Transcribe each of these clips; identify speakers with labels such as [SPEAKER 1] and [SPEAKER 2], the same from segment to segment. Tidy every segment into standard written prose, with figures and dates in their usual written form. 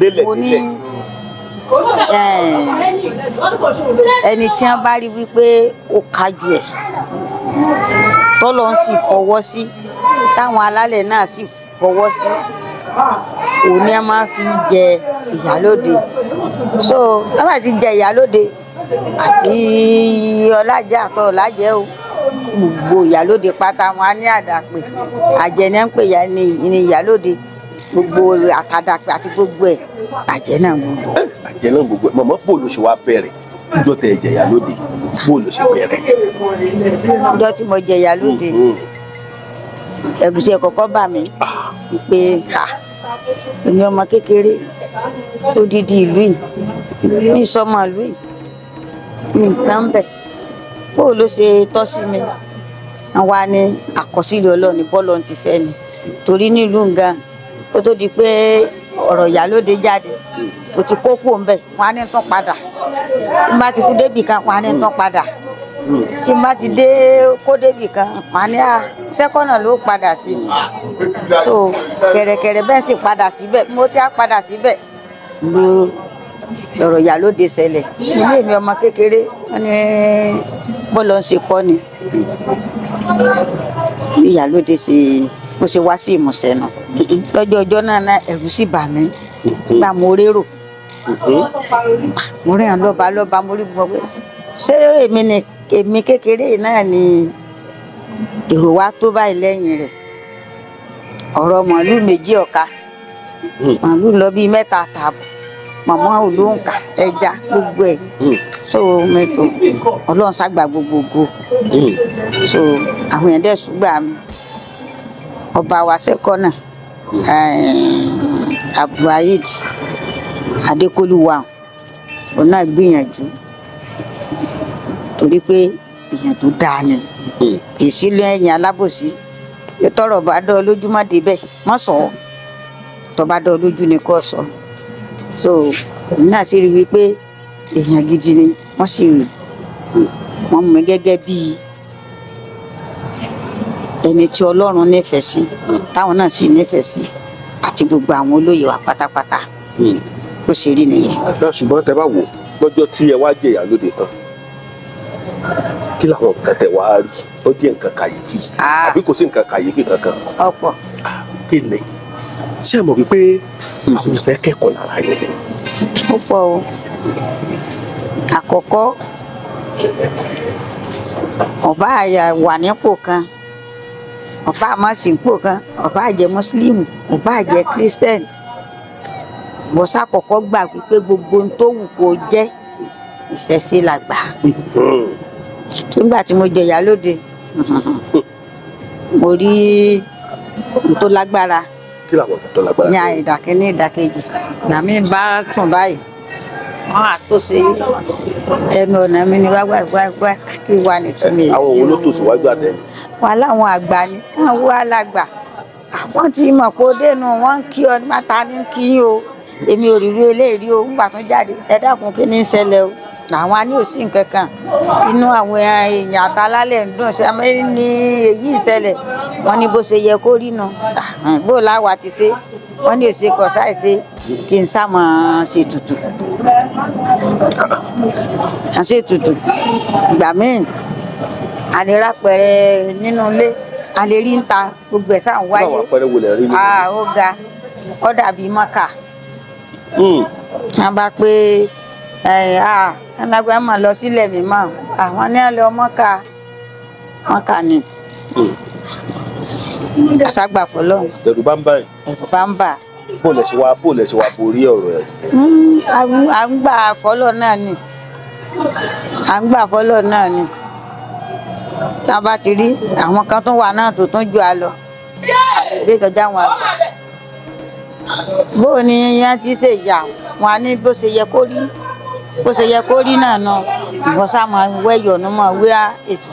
[SPEAKER 1] Délẹ̀
[SPEAKER 2] Mo ní
[SPEAKER 1] délẹ̀.
[SPEAKER 2] Ẹni tí wọ́n bá rí wípé ó kájú ẹ̀, tọ́lọ́ ń sì fọwọ́ sí, táwọn alálẹ̀ náà sì fọwọ́ sí, òun ni a máa fi jẹ ìyálóde. So wọ́n bá ti jẹ ìyálóde àti ọlájẹ àtọ ọlájẹ o, gbogbo ìyálóde pátá wọn á ní àdàpè àjẹ ní à ń pè ya ní ìyálóde, gbogbo àtàdàpè àti gbogbo ẹ̀ àjẹ náà gbogbo.
[SPEAKER 1] Àjẹ náà gbogbo ẹ̀. Màmá, bó ló ṣe wá bẹ̀rẹ̀ níjọ́ tẹ ẹ jẹ ìyálóde, bó ló ṣe bẹ̀rẹ̀?
[SPEAKER 2] Ọjọ́ tí mo jẹ ìyálóde, ẹ̀rù tí ẹ kọ́kọ́ bà mí pé ha, èmi ọmọ kékeré odidi ìlú yìí, mi sọmọ ìlú yìí, mi nǹkan bẹ̀, bó ló ṣe tọ́ sí mi? Wọ́n wá ní àkọsílẹ̀ Ọlọ́run, bọ́ọ̀lù ti fẹ́ ni, torí nílùú nǹkan ó tó di pé ọ̀rọ̀ ìyálóde jáde, kò ti kó kúrò ńbẹ̀, wọ́n á ní tún padà. Tí n bá ti kú débì kan, wọ́n á ní tún padà. Tí n bá ti dé kó débì kan, wọ́n á ní à sẹ́kọ̀nà ló padà sí. So kẹ̀rẹ̀kẹ̀rẹ̀ bẹ́ẹ̀ sì padà síbẹ̀, mo ti á padà síbẹ̀ ló ọ̀rọ̀ ìyálóde ṣẹlẹ̀. Ilé mi ọmọ kékeré, wọ́n ní bọ́ọ̀lù ń ṣe kọ́ ni bí ìyálóde ṣe bó ṣe wá sí ìmúṣẹ náà lọ́jọ́ ọjọ́ náà náà, ẹ̀rù sì bà mí gbà mo rérò, mo rí àwọn lọ́ba lọ́ba, mo rí gbogbo ṣé èmi ni èmi kékeré náà ni èrò wa tó báyìí lẹ́yìn rẹ̀. Ọ̀rọ̀ màálù méjì ọ̀ka, màálù lọ bíi mẹ́ta tààbọ̀, màmá olóǹkà, ẹja, gbogbo ẹ̀. So mi tó Ọlọ́run ṣàgbà gbogbogbò. So àwọn èèyàn dẹ̀ ṣùgbà mi, ọba wa sẹ́kọ́nà Abdulwaheed Adékọlùwà, òun náà gbìyànjú torí pé èèyàn tó dáa ni, kì í sí lẹ́yìn alábòsí. Tọ́rọ̀ bá dán ọ lójú, má débẹ̀, má sọ ọ́. Tó bá dán ọ lójú ni kò sọ. So èmi náà sì rí wípé èèyàn gidi ni wọ́n, sì wọ́n mú mi gẹ́gẹ́ bíi ẹni tí Ọlọ́run nífẹ̀ẹ́ sí, táwọn náà sì nífẹ̀ẹ́ sí, àti gbogbo àwọn olóyè wa pátápátá. Bó ṣe rí nìyẹn.
[SPEAKER 1] Ṣùgbọ́n tẹ bá wò lọ́jọ́ tí ẹ wá jẹ ìyálóde tán, kí làwọn nǹkan tẹ wá rí ó jẹ́ nǹkan kàyéfì, àbí kò sí nǹkan kàyéfì kankan?
[SPEAKER 2] Ọ̀pọ̀.
[SPEAKER 1] Kí ni? Ṣé ẹ mọ̀ wípé àwọn èèyàn fẹ́ kẹ́kọ̀ọ́ lára yẹn?
[SPEAKER 2] Ó pọ̀ o. Àkọ́kọ́, ọba àyà wà nípò kan, ọba àmọ́ sí nípò kan, ọba àjẹ́ mùsùlùmí, ọba àjẹ́ kírísítẹ́nì, bọ́sà kọ́kọ́ gbà wípé gbogbo ohun tó wù kó jẹ́, ìṣẹ̀ṣe làgbà. Nígbà tí mo jẹ ìyálóde, mo rí ohun tó lágbára.
[SPEAKER 1] Kí làwọn nǹkan tó lágbára?
[SPEAKER 2] Ní ìdàkíní, ìdàkejì, ìgbà mi bá tún báyìí, wọn á tó ṣe ẹnu ọ̀nà mi ní wá wá wá wá, kí wà nítumọ̀ èyí?
[SPEAKER 1] Àwọn wo ló tò síwájú àtẹni?
[SPEAKER 2] Wà láwọn àgbà ni wọn wá lágbà, àwọn tí mọ̀ pé ó dénú wọn ń kí ọ ní bàtà ní kí yín o. Èmi ò ríru eléyìí o. Ńgbà tó jáde, ẹ dákun, kí ni ń ṣẹlẹ̀ o? Làwọn á ní ò sí nǹkan kan, inú àwọn èèyàn àtàlálẹ̀ ń dùn sí àmọ́ ní èyí ìṣẹ̀lẹ̀. Wọn ní bó ṣe yẹ kó rí nu, bó láwa ti ṣe, wọn ní òṣè kọ ṣàìṣe kí n sá mọ́ ṣe tutù à ṣe tutù. Ìgbà míì a lè rápẹrẹ nínú ilé, a lè rí ń ta, gbogbo ẹ̀ sáà ń wáyé.
[SPEAKER 1] Báwo, àpẹẹrẹ wo lẹ rí nínú?
[SPEAKER 2] Ó ga, ó dàbí mọ́kà. Wọ́n bá pé alágbá máa lọ sílẹ̀ mímọ́, àwọn ní àlọ́ mọ́kà, mọ́kà ni àṣàgbà fọlọ́run.
[SPEAKER 1] Ẹ̀rù bá ń báyìí?
[SPEAKER 2] Ẹ̀rù bá ń bà.
[SPEAKER 1] Bó lẹ ṣe wá borí ọ̀rọ̀ ẹ̀rù yẹn?
[SPEAKER 2] À ń gbà fọlọ́ náà ni, à ń gbà fọlọ́ náà ni. Tá a bá ti rí àwọn kan tó wà náà tó tún ju a lọ, ìgbé ìtọ́jú àwọn àgbà, bó ni yẹn ti ṣe ìyá wọn á ní bó ṣe yẹ kó rí, bó ṣe yẹ kó rí náà nà. Ìwọ sá máa wẹ́yọ̀nù, máa wé ètùtù,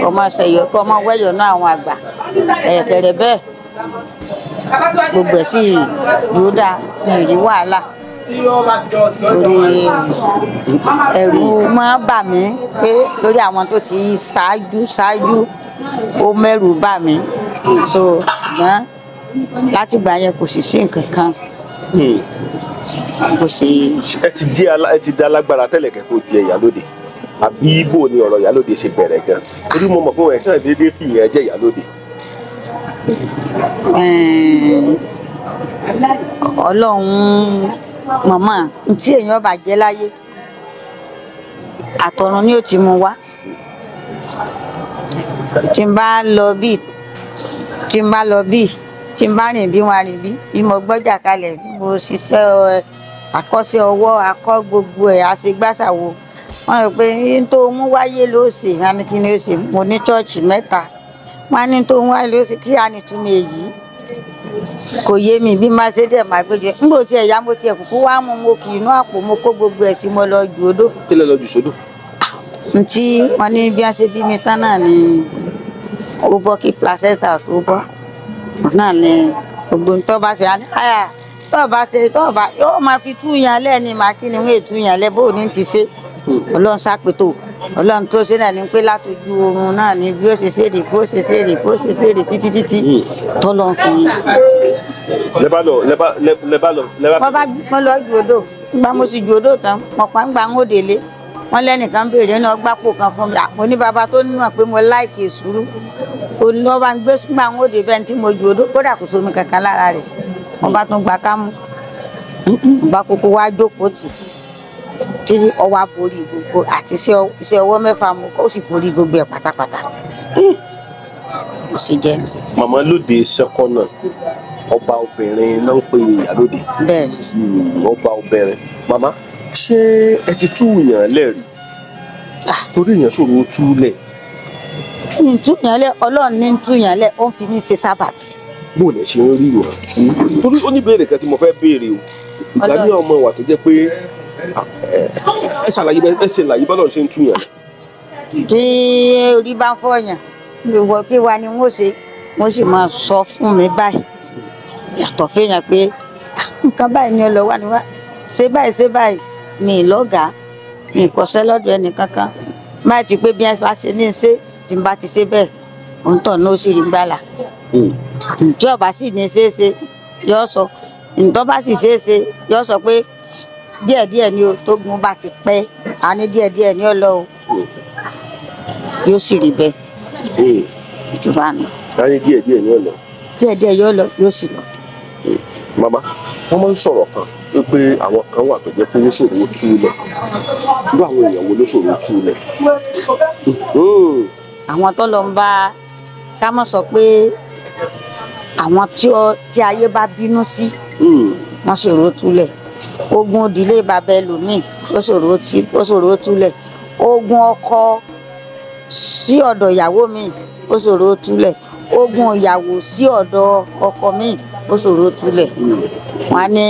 [SPEAKER 2] kọ́ máa ṣẹ̀yọ́, kọ́ máa wẹ́yọ̀nù àwọn àgbà ẹ̀rẹ̀kẹ̀rẹ̀ bẹ́ẹ̀, gbogbo ẹ̀ sì yóò dáa. Mi ò rí wàhálà torí ẹ̀rù máa bà mí pé lórí àwọn tó ti ṣáájú ṣáájú, ó mẹ́rù bà mí. So ṣùgbọ́n látìgbà yẹn, kò sì sí nǹkan kan. Bó ṣe.
[SPEAKER 1] Ẹ ti di alágbára tẹ́lẹ̀ kẹ́ tó jẹ ìyálóde, àbí bò ni ọ̀rọ̀ ìyálóde ṣe bẹ̀rẹ̀ gan? Torí mo mọ̀ pé wọn kàn déédéé fi ìyẹn jẹ ìyálóde.
[SPEAKER 2] Ọlọ́run màmá tí èèyàn bá jẹ́ láyé àtọ̀run ni ó ti mú wá. Tí n bá lọ bí, tí n bá lọ bí, tí n bá rìn bí wọn rìn bí, bí mo gbọ́jà kalẹ̀, bí mo ṣiṣẹ́ àkọ́ṣe ọwọ́ akọ́ gbogbo ẹ̀ àṣegbàṣàwò. Wọ́n rò pé n tó mú wáyé ló ṣe, wọ́n ní kí ni ó ṣe, mo ní ṣọ́ọ̀ṣì 3. Wọ́n ní tó mú wáyé ló ṣe, kí á ní túmọ̀ èyí. Kò yé mi bí má ṣe dẹ̀ máa gbé jẹ. Nígbà tí ẹ̀yà mo tiẹ̀ kúkú wá mú mo kì inú àpò mo kó gbogbo ẹ̀ sí mo lọ jù odó.
[SPEAKER 1] Kí lẹ lọ jù sódò?
[SPEAKER 2] Ntí wọ́n ní bí wọ́n ṣe bí mi tán náà ni ó bọ́ kí placenta tó bọ́. Náà ni gbogbo ntọ́ bá ṣe àyà tọ́ bá ṣe tọ́ bá yóò máa fi túyàn lẹ́ ni màá kí ni wọ́n ètúyàn lẹ́ bó ní ti ṣe. Ọlọ́run ṣàpètò Ọlọ́run tó ṣe náà ni pé látọjú oorun náà ni bí ó ṣe ṣe rè bó ṣe ṣe rè bó ṣe ṣe rè títí títí tọ́lọ́run fi.
[SPEAKER 1] Lẹ bá lọ lẹ bá lẹ bá lọ lẹ bá.
[SPEAKER 2] Wọ́n bá wọ́n lọ ju odò nígbà mo sì ju odò tán mo pa ń gba ń òdèlé wọ́n lẹ́nìkan béèrè náà gbápò kan fún mi. Mo ní bàbá tó nímọ̀ pé mo láìkè sùúrù òní wọ́n bá ń gbé gbà ń òde bẹ́ẹ̀ tí mo ju odò kódà kò sómi kankan lára rẹ̀. Wọ́n bá tún gba kámú bá kúkú wá jókòó tì títí ọwọ́ aborí gbogbo àti iṣẹ́ ọwọ́ 6 mo ó sì borí gbogbo ẹ̀ pátápátá. Ó sì jẹ́.
[SPEAKER 1] Màmá lóde sẹ́kọ́nà ọba obìnrin náà ń pè ìyálóde.
[SPEAKER 2] Bẹ́ẹ̀ ni.
[SPEAKER 1] Ọba obìnrin. Màmá ṣé ẹ ti tú yàn lẹ́rìí? Torí èèyàn ṣòro tú lẹ̀.
[SPEAKER 2] Ntúyàn lẹ̀, Ọlọ́run ní ntúyàn lẹ̀, ó ń fi ní ṣe sábàbí.
[SPEAKER 1] Bó lẹ ṣe ń rí ìwà tú? Torí ó ní béèrè kan tí mo fẹ́ béèrè o. Ìgbà ní ọmọ wà tó jẹ́ pé ẹ ṣàlàyé ẹ ṣe làyé bọ́lá ṣe ń túyàn lẹ̀.
[SPEAKER 2] Tí orí bá ń fọyàn, ìwọ kí wa ni wọ́n ṣe, wọ́n sì máa sọ fún mi báyìí. Yàtọ̀ fẹ́yàn pé nǹkan báyìí ni ọlọ́ wà ní wá. Ṣé báyìí ṣé báyìí mi lọ́gàá, mi kọ́ṣẹ́ lọ́dọ̀ ẹnì kankan. Báyìí ti pé bí wọ́n bá ṣe ní ṣe, tí n bá ti ṣe bẹ́ẹ̀, òun tọ̀ ní ó sì rí gbàlà. Ǹjẹ́ ọba sì ní ṣe é ṣe, yóò sọ. Ǹtọ́ bá sì ṣe é ṣe, yóò sọ pé díẹ̀díẹ̀ ni o, tógun bá ti pẹ́, a ní díẹ̀díẹ̀ ni ó lọ o. Yóò sì rí bẹ́ẹ̀. Ìjọba nù.
[SPEAKER 1] A ní díẹ̀díẹ̀ ni ó lọ.
[SPEAKER 2] Díẹ̀díẹ̀ yóò lọ, yóò sì lọ.
[SPEAKER 1] Màmá, wọ́n máa ń sọ̀rọ̀ kan wípé àwọn kan wà tó jẹ́ pé ó ṣòro tú lẹ̀. Irú àwọn èèyàn wo ló ṣòro tú lẹ̀?
[SPEAKER 2] Àwọn tó lọ ń bá ká mọ̀ sọ pé àwọn tí ayé bá bínú sí wọ́n ṣòro túlẹ̀. Ogun ìdílé bàbá ẹlòmíì ó ṣòro túlẹ̀. Ogun ọkọ sí ọ̀dọ̀ ìyàwó mi ó ṣòro túlẹ̀. Ogun ìyàwó sí ọ̀dọ̀ ọkọ mi ó ṣòro túlẹ̀. Wọ́n á ní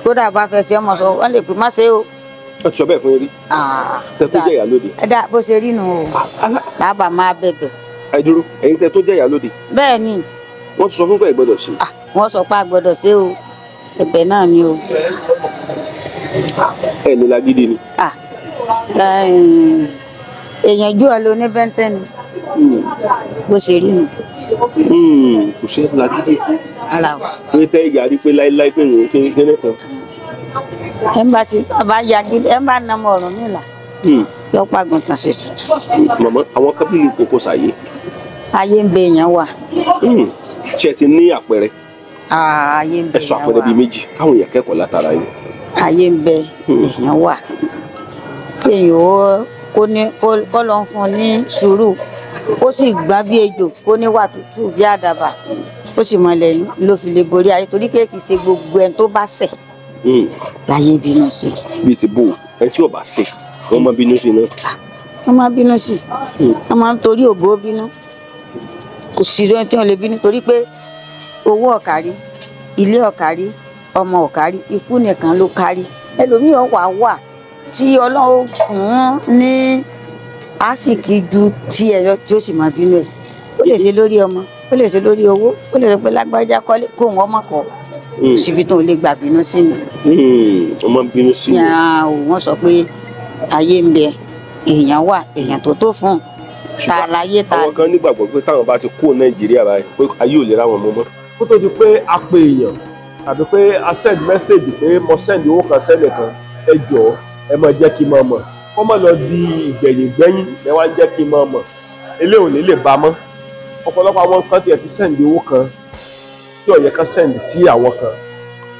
[SPEAKER 2] kódà bá fẹ́ ṣe ọmọ sọ wọ́n lè pè má ṣe o.
[SPEAKER 1] Ẹ ti sọ bẹ́ẹ̀ fún yín rí. Tẹ tó jẹ́ ìyálóde.
[SPEAKER 2] Ẹ dá bó ṣe rí nu o. Bàbá máa bẹ̀bẹ̀.
[SPEAKER 1] Ẹ dúró, ẹ̀yin tẹ tó jẹ́ ìyálóde.
[SPEAKER 2] Bẹ́ẹ̀ ni.
[SPEAKER 1] Wọ́n ti sọ fún pé ẹ gbọ́dọ̀ ṣe.
[SPEAKER 2] Wọ́n sọ pé a gbọ́dọ̀ ṣe o. Ẹ̀bẹ̀ náà ni o.
[SPEAKER 1] Ẹ lè lágídí ni.
[SPEAKER 2] Èèyàn jù ọ lọ ní bẹ́ńtẹ́ ni. Bó ṣe rí nu.
[SPEAKER 1] Kò ṣe é lágídí fún.
[SPEAKER 2] Ara o.
[SPEAKER 1] Pé tẹ́ ìyá rí pé láíláí pé òun kékeré kan.
[SPEAKER 2] Ẹ bá ti bá yagídí, ẹ bá nàmọ ọ̀rùn nílà. Yọ pàgùn tàn ṣe tuntun.
[SPEAKER 1] Màmá, àwọn kábìlì kòkó sàyé.
[SPEAKER 2] Ayé ń bẹ èèyàn wà.
[SPEAKER 1] Ṣé ẹ ti ní àpẹẹrẹ?
[SPEAKER 2] Ayé ń bẹ
[SPEAKER 1] Ẹ sọ
[SPEAKER 2] èèyàn
[SPEAKER 1] àpẹẹrẹ
[SPEAKER 2] wà.
[SPEAKER 1] bíi méjì káwọn èèyàn kẹ́kọ̀ọ́ látara yín.
[SPEAKER 2] Ayé ń bẹ èèyàn wà. Kéèyàn ó kó ní kó lọ fún un ní sùúrù, ó sì gbọ́n bí ejò, kó níwà tútù bí àdàbà, ó sì mọlẹ̀ ló fi lè borí ayé torí kéèkì ṣe gbogbo ẹni tó bá ṣẹ̀ láyé bínú sí.
[SPEAKER 1] Bíi ti bò ẹni tí ò bá ṣẹ̀ wọ́n máa bínú sí náà.
[SPEAKER 2] Wọ́n máa bínú sí, wọ́n máa ń torí ògo bínú. Kò sí lóyún tí wọ́n lè bínú torí pé owó ọ̀kárí, ilé ọ̀kárí, ọmọ ọ̀kárí, ikú nìkan ló kárí. Ẹlòmíràn wà tí Ọlọ́run fún ní àsìkí ju tiẹ̀ lọ tí ó sì máa bínú ẹ̀. Ó lè ṣe lórí ọmọ, ó lè ṣe lórí owó, ó lè sọ pé lágbájá kọ́lé kóun ọmọ kọ́. Síbi tó lè gbà bínú sí ni.
[SPEAKER 1] Ọmọ bínú sí ni.
[SPEAKER 2] Wọ́n sọ pé ayé ń bẹ, èèyàn wà, èèyàn tó tó fún un. Ta láyé ta.
[SPEAKER 1] Àwọn kan nígbàgbọ́ pé táwọn bá ti kúrò Nàìjíríà báyìí pé ayé ò lè ráwọn mú mọ́. Kó tó di pé a pe èèyàn
[SPEAKER 3] tàbí pé a send message pé mo send owó kan sẹ́nì kan, ẹ jọ̀ọ́ ẹ máa jẹ́ kí n máa mọ̀. Kó má lọ di ìgbẹ̀yìn gbẹ́yìn ẹ wá ń jẹ́ kí n máa mọ̀, eléyìí ò ní lè bá mọ́. Ọ̀pọ̀lọpọ̀ àwọn kan tiẹ̀ ti send owó kan tí ó yẹ kán send sí àwọn kan,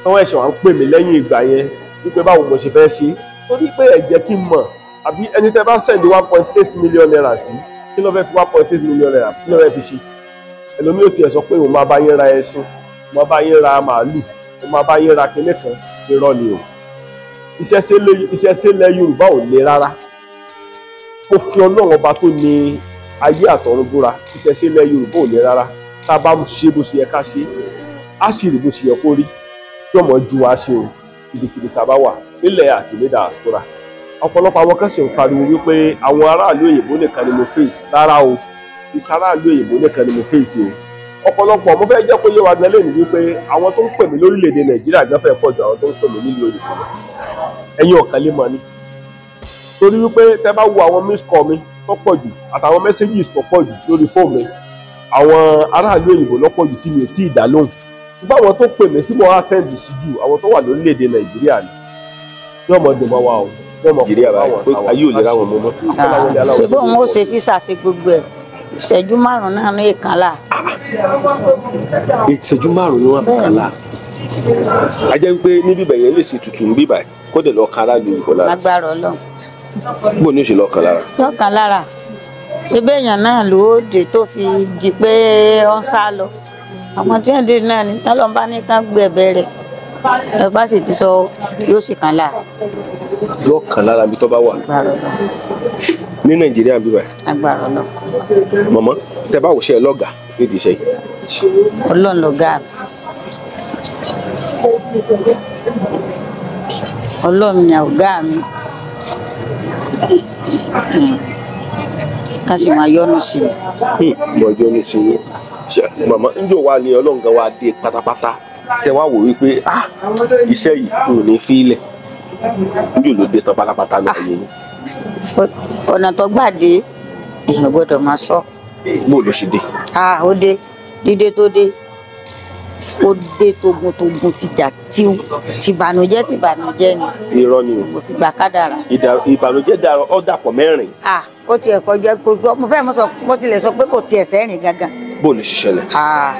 [SPEAKER 3] tí wọ́n ẹ̀ṣẹ̀ wá ń pè mí lẹ́yìn ìgbà yẹn wípé báwo mo ṣe fẹ́ ṣe, torí pé ẹ jẹ́ kí n mọ̀. Àbí ẹni tẹ́ bá send 1.8 million naira sí, kí ló fẹ́ fi 1.8 million naira kí ló fẹ́ fi ṣe? Ẹlòmíì ò tiẹ̀ sọ pé òun máa bá yín ra ẹṣin, òun máa bá yín ra màálù, òun máa bá yín ra kinní kan. Irọ́ ni o. Iṣẹ́ ilẹ̀ Yorùbá ò le rárá. Mo fi Ọlọ́run ọba tó ní ayé àtọ̀run búra, iṣẹ́ ilẹ̀ Yorùbá ò le rárá. Tá a bá ṣe bó ṣe yẹ ká ṣe, á sì rí bó ṣe yẹ kó rí. Yọ̀mọ̀ ju wa ṣe o, ibikíbi tá a bá wà nílẹ̀ àti ní diaspora. Ọ̀pọ̀lọpọ̀ àwọn kan sì ń pariwo wípé àwọn aráàlú òyìnbó nìkan ni mo face. Rárá o, ìsàráàlú òyìnbó nìkan ni mo face o. Ọ̀pọ̀lọpọ̀ mo fẹ́ jẹ́ kó yé wa gan lẹ́nu wípé àwọn tó ń pè mí lórílẹ̀‐èdè Nàìjíríà gan fẹ́ pọ̀ ju àwọn tó ń pè mí nílùú òyìnbó lọ. Ẹ̀yin ọ̀kan lè mọ̀ ni. Torí wípé tẹ́ bá wo àwọn miss call mi tó pọ̀ jù àtàwọn messages tó pọ̀ jù lórí fóònù mi, àwọn aráàlú òyìnbó ló pọ̀ jù tí mi ò tí ì dá lóhùn. Ṣùgbọ́n àwọn tó pè mí tí mo attend sí jù, àwọn tó wà lórílẹ̀‐èdè Nàìjíríà ni. Yóò mọ̀ dùn mọ́ wa o.
[SPEAKER 1] Nàìjíríà báyìí pé ayé ò lè ráwọn mọ́ mọ́.
[SPEAKER 2] Ṣé bóun ó ṣe físà sí gbogbo ẹ̀? Ìṣẹ́jú márùn-ún náà ní ìkànlá.
[SPEAKER 1] Ìṣẹ́jú márùn-ún ni wọ́n fi kànlá. A jẹ́ pé níbí bẹ̀yẹn lè ṣe tutù níbí báyìí kó dẹ̀ lọ kan aráàlú òyìnbó lára.
[SPEAKER 2] Lágbára Ọlọ́run.
[SPEAKER 1] Bó ni ó ṣe lọ kan lára?
[SPEAKER 2] Lọ́kàn lára. Ṣé bẹ́ẹ̀yàn náà ló dé tó fi di pé ó ń sá lọ? Àwọn tí wọ́n dé náà ni tọ́lọ́ bá ní ká gbé ẹ̀bẹ̀ rẹ̀. Ẹ bá sì ti sọ yóò sì kàn lára.
[SPEAKER 1] Lọ́kàn lára ibi tó bá wà. Ní Nàìjíríà bí báyìí.
[SPEAKER 2] Agbára Ọlọ́run.
[SPEAKER 1] Mọ̀mọ́, tẹ bá wò ṣe ẹ lọ́gàá nídìí iṣẹ́ yìí.
[SPEAKER 2] Ọlọ́run lọ̀gá mi. Ọlọ́run ni ọ̀gá mi. Ká sì máa yọ́nú sí mi.
[SPEAKER 1] Mo yọ́nú sí mi. Màmá, njó wa ni Ọlọ́run gan wa dé pátápátá. Tẹ wá wò wípé iṣẹ́ yìí ò ní fi ilẹ̀. Njó ló dé tán pátápátá náà yẹn.
[SPEAKER 2] Ọ̀nà tó gbà dé, èèyàn gbọ́dọ̀ máa sọ.
[SPEAKER 1] Bó ló ṣe dé?
[SPEAKER 2] Ó dé, dídé tó dé, ó dé togun-togun tìjà tìbànújẹ́ tìbànújẹ́ ni.
[SPEAKER 1] Irọ́ ni o.
[SPEAKER 2] Mo fi gbà kádàrá.
[SPEAKER 1] Ìbànújẹ́ dàrọ ọ́ dàpọ̀ mẹ́rin.
[SPEAKER 2] Ó tiẹ̀ kọjá kó mo fẹ́ mo tilẹ̀ sọ pé kò tiẹ̀ sẹ́rìn gangan.
[SPEAKER 1] Bó ló ṣe ṣẹlẹ̀?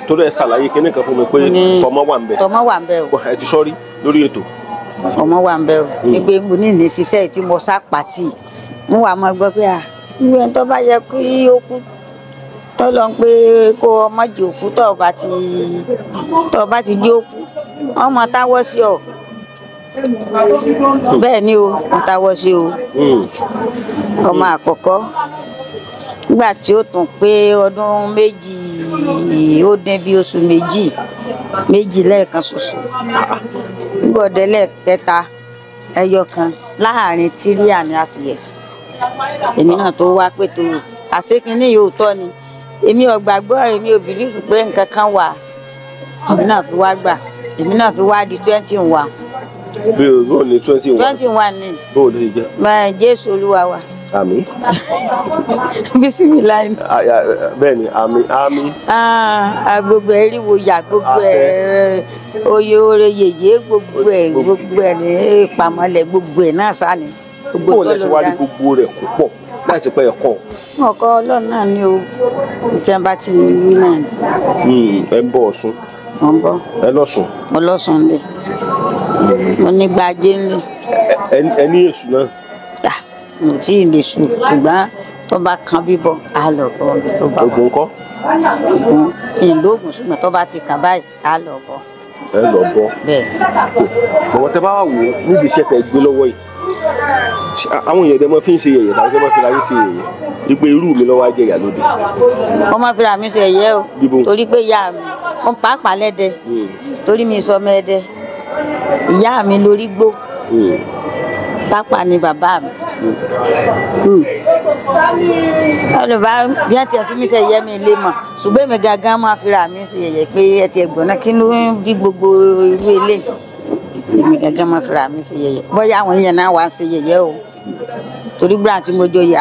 [SPEAKER 1] Torí ẹ ṣàlàyé kinní kan fún mi pé tọmọ wà ń bẹ.
[SPEAKER 2] Tọmọ wà ń bẹ o.
[SPEAKER 1] Ẹ ti sọ rí lórí ètò.
[SPEAKER 2] Ọmọ wà ń bẹ o. Wípé mo ní ní ṣiṣẹ́ tí mo sá pàtì. Mo wà mọ́ gbọ́ pé ìwé tó bá yẹ kí ó kú tó lọ pé kó ọmọ jì òkú tó bá ti jí òkú ọmọ táwọ́ sí ọ. Bẹ́ẹ̀ ni o, mo táwọ́ sí o. Ọmọ àkọ́kọ́ nígbà tí ó tún pé ọdún méjì ó dín bí oṣù méjì lẹ́ẹ̀kan ṣoṣo. Nígbà ọdẹ lẹ́ẹ̀kẹta ẹyọ kan láàrin 3.5 years. Èmi náà tó wá pé tó àṣekínní yóò tọ́ ni. Èmi ò gbàgbọ́, èmi ò bìlífù pé nǹkan kan wà. Èmi náà fi wá gbà, èmi náà fi wá di 21.
[SPEAKER 1] Bí o ní 21.
[SPEAKER 2] 21 ni.
[SPEAKER 1] Bó o lè jẹ?
[SPEAKER 2] Jésù Olúwa wa.
[SPEAKER 1] Àmín.
[SPEAKER 2] Bísímìláì.
[SPEAKER 1] Bẹ́ẹ̀ ni, àmín, àmín.
[SPEAKER 2] Gbogbo ẹ̀ ríwo yà, gbogbo ẹ̀ oyè oore yèyé, gbogbo ẹ̀ ní ìpamọ́lẹ̀, gbogbo ẹ̀ náà sá ni.
[SPEAKER 1] Bó o lẹ ṣe wá rí gbogbo rẹ̀ kó pọ̀ láti pẹ́ ẹ̀kọ́?
[SPEAKER 2] Ọkọ Ọlọ́run náà ni o, ìjọba bá ti wí náà
[SPEAKER 1] ni. Ẹ ń bọ̀ Ọ̀ṣun.
[SPEAKER 2] Mo ń bọ̀.
[SPEAKER 1] Ẹ lọ́sùn.
[SPEAKER 2] Mo lọ́sùn lè. Mo ní gbajé ńlẹ̀.
[SPEAKER 1] Ẹ ní èṣù náà.
[SPEAKER 2] Mo tí ì lè sùn, ṣùgbọ́n tó bá kan bíbọ̀ á lọ bọ̀ ibi tó bá wà.
[SPEAKER 1] Ògùn ńkọ́?
[SPEAKER 2] Ògùn ìlóògùn, ṣùgbọ́n tó bá ti kàn báyìí á lọ bọ̀.
[SPEAKER 1] Ẹ lọ bọ̀.
[SPEAKER 2] Bẹ́ẹ̀.
[SPEAKER 1] Bọ̀wọ̀ tẹ bá wà wò ó nídìí iṣẹ́ tẹ gbé lọ́wọ́ yìí, àwọn èèyàn dẹ mọ́ fi ń ṣe yẹ̀yẹ́ tàbí mọ́ fi ra yín ṣe yẹ̀yẹ́ wípé irú mi lọ́wọ́ á jẹ ìyà lóde.
[SPEAKER 2] Wọ́n máa fi ra mi ṣe yẹ̀yẹ́ o, torí pé ìyá mi mo pàápàá lẹ́dẹ, torí mi sọ ọmọ ẹdẹ, ìyá mi lórí gbó, pápá ni bàbá mi. Olùbá bí wọ́n ti fi mí ṣe yẹ̀yẹ́ mi lé mọ̀, ṣùgbọ́n èmi gangan máa fi ra mi ṣe yẹ̀yẹ́ pé ẹ ti ẹ̀gbọ́n náà kí ló ń bí gbogbo irú ilé. Èmi gangan máa fi ra mi ṣe yẹ̀yẹ́, bóyá àwọn yẹn náà wá ń ṣe yẹ̀yẹ́ o, torí gbà tí mo joyè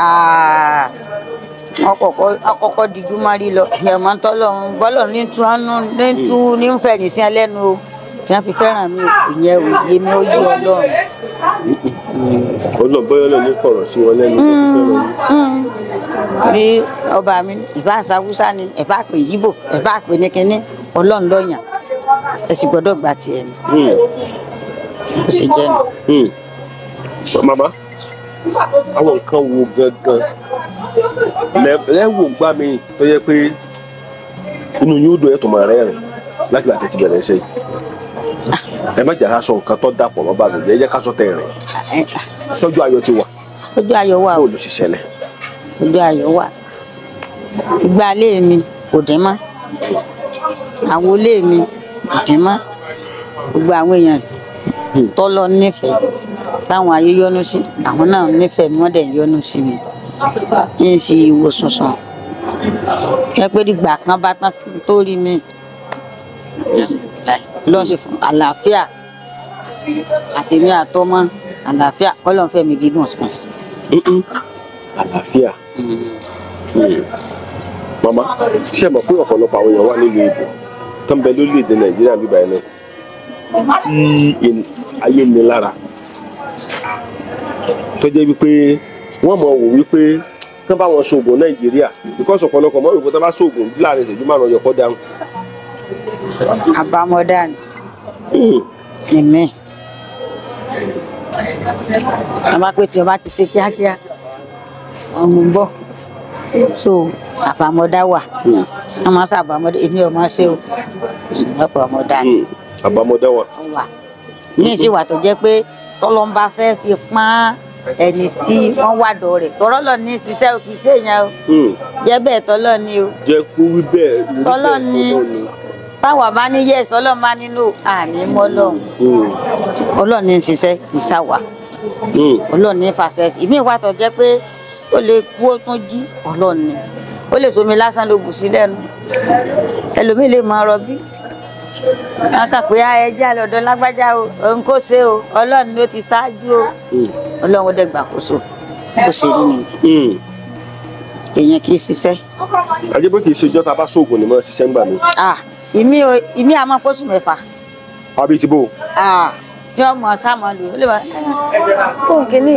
[SPEAKER 2] wọ́n kọ́kọ́ dijú má rí lọ ẹ̀mọ́ tọ́lọ́run bọ́lọ̀ ní tú ní tú ní fẹ̀ ní sí ẹlẹ́nu o, tí Tí wọ́n fi fẹ́ràn mi ìyẹn ò yé mi, ó yé Ọlọ́run.
[SPEAKER 1] Ọlọ́run bọ́yọ́ lọ ní fọ̀rọ̀ sí wọn lẹ́nu tó fi fẹ́ràn yín.
[SPEAKER 2] Ní ọba mi ìbá àṣàwùsá ni, ìbá pè yíbò, ìbá pè ní kínní, Ọlọ́run lọ́yàn, ẹ sì gbọ́dọ̀ gbà tiẹ̀ ni. Ó sì jẹ́ nu.
[SPEAKER 1] Màmá, àwọn nǹkan wo gangan lẹ́wọ̀n gbá mi tó yẹ pé inú yóò dùn ẹ̀ tó máa rẹ́rìn láti bàtẹ́ ti bẹ̀rẹ̀ ṣe yìí? Ẹ má jà ká sọ nǹkan tó dàpọ̀ mọ́ bàbá jẹ́, ẹ jẹ́ ká sọ tẹ̀rìn. Sọ́jú ayọ̀ ti wà.
[SPEAKER 2] Ojú ayọ̀ wà o.
[SPEAKER 1] Bó ló ṣe ṣẹlẹ̀?
[SPEAKER 2] Ojú ayọ̀ wà. Ìgbà ilé mi kò dín mọ́, àwọn ilé mi kò dín mọ́, gbogbo àwọn èèyàn tọ́lọ́ nífẹ̀ẹ́ táwọn ayé yọ́nú sí, àwọn náà nífẹ̀ẹ́ mi, wọ́n dẹ̀ yọ́nú sí mi. N sì wò sùnsùn ẹ pé dìgbà kan bá tán tó rí mi lọ́n ṣe fún àlàáfíà àtẹ̀mí àtọmọ àlàáfíà, kọ́lọ́n fẹ́ mi gígùn sí.
[SPEAKER 1] Àlàáfíà. Màmá, ṣé ẹ mọ̀ pé ọ̀pọ̀lọpọ̀ àwọn èèyàn wà nílùú ìbò tó ń bẹ lórílẹ̀‐èdè Nàìjíríà bíbá ẹ̀ náà tí ayé ní lára, tó jẹ́ wípé wọ́n mọ̀ wò wípé kán bá wọn ṣoògùn Nàìjíríà, because ọ̀pọ̀lọpọ̀ mọ̀ wípé tó bá ṣoògùn láàrin ìṣẹ́jú márùn-ún yọkọ́ dáhùn.
[SPEAKER 2] Àbámọ́dá ni mí. Wọ́n bá pé tí ọba ti ṣe kíákíá ọmọ ń bọ̀, so àbámọ́dá wà. Wọ́n máa ń ṣàbámọ́dá, èmi ò máa ṣe o, ṣùgbọ́n àbámọ́dá ni.
[SPEAKER 1] Àbámọ́dá wà.
[SPEAKER 2] Wà ní ìṣèwà tó jẹ́ pé tọ́lọ́mbà fẹ́ fi pọ́n ẹni tí wọ́n wà dọ̀ rẹ̀, tọ́rọ́ lọ ní ṣiṣẹ́ o, kì í ṣe èèyàn o, jẹ́ bẹ́ẹ̀ tọ́lọ́ ni o.
[SPEAKER 1] Jẹ́ kó wí bẹ́ẹ̀ rí bẹ́ẹ̀
[SPEAKER 2] tọ́lọ́ ni. Táwa bá ní yẹ́sì, tọ́lọ́ máa nínú àní mọ́lọ́hún. Ọlọ́run ní ṣiṣẹ́, kì í ṣàwà. Ọlọ́run ní fàṣẹ. Ìmí ìwà tó jẹ́ pé ó lè kú ó tún jí, Ọlọ́run ni. Ó lè somi lásán ló bù sí lẹ́nu, ẹlòmíì lè máa rọbí. Wọn kà pé ẹ jẹ́ àlọ́dọ̀ lágbájá o, òun kò ṣe o, Ọlọ́run ló ti ṣáájú o. Ọlọ́run ó dẹ̀ gbàkóso, ó ṣe rí nìyí. Èèyàn kì í ṣiṣẹ́.
[SPEAKER 1] Ajé pé kì í ṣe ìjọ tá a bá ṣoògùn ni mo ṣiṣẹ́ ń gbà mí.
[SPEAKER 2] Ìmí àmọ́ pósù mẹ́fà.
[SPEAKER 1] Àbí ti bò.
[SPEAKER 2] Tí wọ́n mọ̀ sáà mọ̀ lò ó lè mọ̀ fún kínní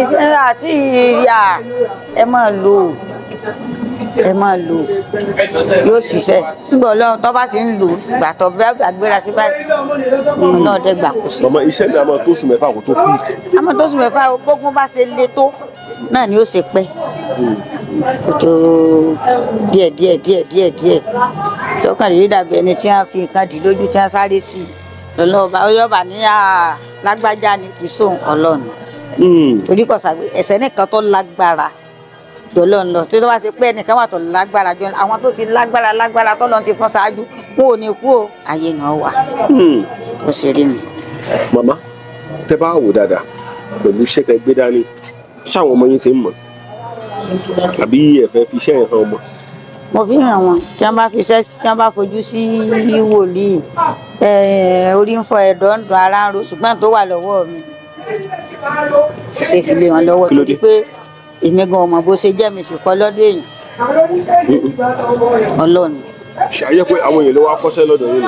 [SPEAKER 2] àti ìyá ẹ máa lò ó, ẹ máa lò ó, yóò ṣiṣẹ́. Nígbà Ọlọ́run tó bá ti ń lò ó, gbà tó bá gbéra sí báyìí, Ọlọ́run dẹ̀ gbàkóso.
[SPEAKER 1] Màmá, iṣẹ́ mi àmọ́ tó oṣù mẹ́fà kó tó kú.
[SPEAKER 2] Àmọ́ tó oṣù mẹ́fà, gbógun bá ṣe le tó náà ni ó ṣe pẹ́. Kó tó díẹ̀ díẹ̀ díẹ̀ díẹ̀ díẹ̀. Lọ́kàn lè dàbí ẹni tí wọ́n fi nǹkan dì lójú tí wọ́n sáré sí i. Lọ́lọ́ba ọyọ́ba ní lágbájá ni kì í sóhun Ọlọ́run. Torí kò sàgbé ẹ̀sẹ̀ nìkan tó lágbára jọlọ́run lọ. Tó bá ṣe pé ẹnìkan wà tó lágbára jọ, àwọn tó ti lágbára lágbára tọ́lọ́run ti fọ́n ṣáájú, wọn ò ní kú o, ayé náà wà. Ó ṣe rí mi.
[SPEAKER 1] Màmá, tẹ bá wò dáadáa pẹ̀lú iṣẹ́ tẹ gbé dání, ṣáwọn ọmọ yín ti ń mọ̀ àbí ẹ fẹ́ fi iṣẹ́ yẹn hàn ọmọ?
[SPEAKER 2] Mo fi hàn wọn, tí wọ́n bá fi iṣẹ́, tí wọ́n bá fojú sí wòlíì, orí ń fọ, ẹ̀dọ̀ ń dùn, ara ń ro, ṣùgbọ́n tó wà lọ́wọ́ mi kò ṣe fi lé wọn lọ́wọ́, torí pé èmi gan ọmọ bó ṣe jẹ́ mi sì kọ́ lọ́dọ̀ èèyàn Ọlọ́run.
[SPEAKER 1] Ṣàyẹ pé àwọn èèyàn ló wá kọ́ṣẹ́ lọ́dọ̀ yín ni?